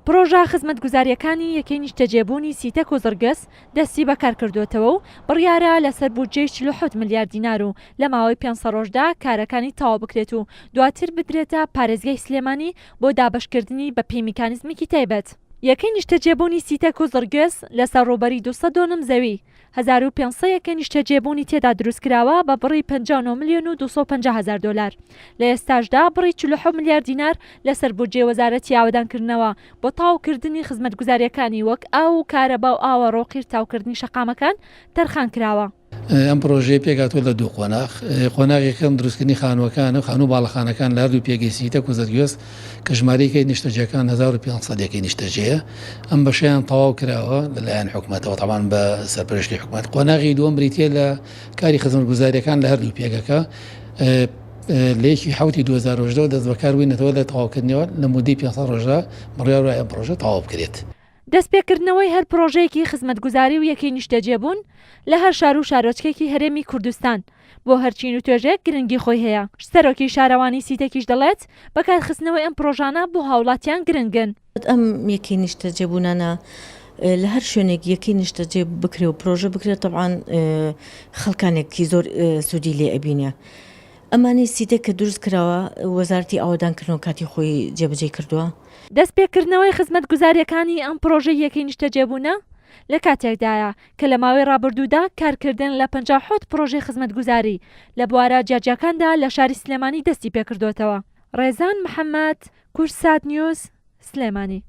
پڕۆژە خزمەتگوزارییەکانی یەکەی نیشتەجێبوونی سیتەک و زڕگوێز دەستی بەکار کردووەتەوە و بڕیارە لەسەر بودجەی 47 ملیار دینار و لە ماوەی 500 ڕۆژدا کارەکانی تەواو بکرێت و دواتر بدرێتە پارێزگای سلێمانی بۆ دابەشکردنی بەپێی میکانیزمێکی تایبەت. یەکەی نیشتەجێبوونی سیتەک و زڕگوێز لەسەر ڕووبەری 200 دۆنم زەوی 1500 یەکە نیشتەجێبوونی تێدا دروستکراوە بە بڕی 59 ملیۆن و 250 هەزار دۆلار، لە ئێستاشدا بڕی 47 ملیار دینار لەسەر بودجەی وەزارەتی ئاوەدانکردنەوە بۆ تەواوکردنی خزمەتگوزارییەکانی وەک ئاو و کارەبا و ئاوەڕۆ و قیرتاوکردنی شەقامەکان تەرخانکراوە. ئەم پڕۆژەیە پێکهاتووە لە دوو قۆناغ، قۆناغی یەکەم دروستکردنی خانووەکانە و خانوو و باڵەخانەکان لە هەردوو پێگەی سیتەک و زەرگوێز کە ژمارەی یەکەی نیشتەجێکان 1500 یەکەی نیشتەجێیە، ئەم بەشەیان تەواو کراوە لەلایەن حکومەتەوە تەبعەن بە سەرپەرشتی حکومەت. قۆناغی دووەم بریتییە لە کاری خزمەتگوزارییەکان لە هەردوو پێگەکە لە یەکی حەوتی 2018 دەست بەکار بووینەتەوە لە تەواوکردنیەوە لە مودەی 500 ڕۆژدا بڕیار وایە ئەم پڕۆژە تەواو بکرێت. دەستپێکردنەوەی هەر پڕۆژەیەکی خزمەتگوزاری و یەکەی نیشتەجێبوون لە هەر شار و شارۆچکێکی هەرێمی کوردستان بۆ هەر چین و توێژێک گرنگی خۆی هەیە، سەرۆکی شارەوانی سیتەکیش دەڵێت، بەکارخستنەوەی ئەم پڕۆژانە بۆ هاوڵاتیان گرنگن. ئەم یەکەی نیشتەجێبوونانە لە هەر شوێنێک یەکەی نیشتەجێ بکرێ و پرۆژە بکرێت تەبعەن خەڵکانێکی زۆر سوودی لێ ئەبینێ. ئەمانەی سیتەک کە دروست کراوە وەزارەتی ئاوەدانکردنەوە کاتی خۆی جێبەجێی کردووە. دەستپێکردنەوەی خزمەتگوزارییەکانی ئەم پڕۆژەی یەکەی نیشتەجێبوونە لە کاتێکدایە کە لە ماوەی ڕابردوودا کارکردن لە 57 پڕۆژەی خزمەتگوزاری لە بوارە جیاجیاکاندا لە شاری سلێمانی دەستی پێکردۆتەوە. ڕێزان محەمەد، کوردسات نیوز، سلێمانی.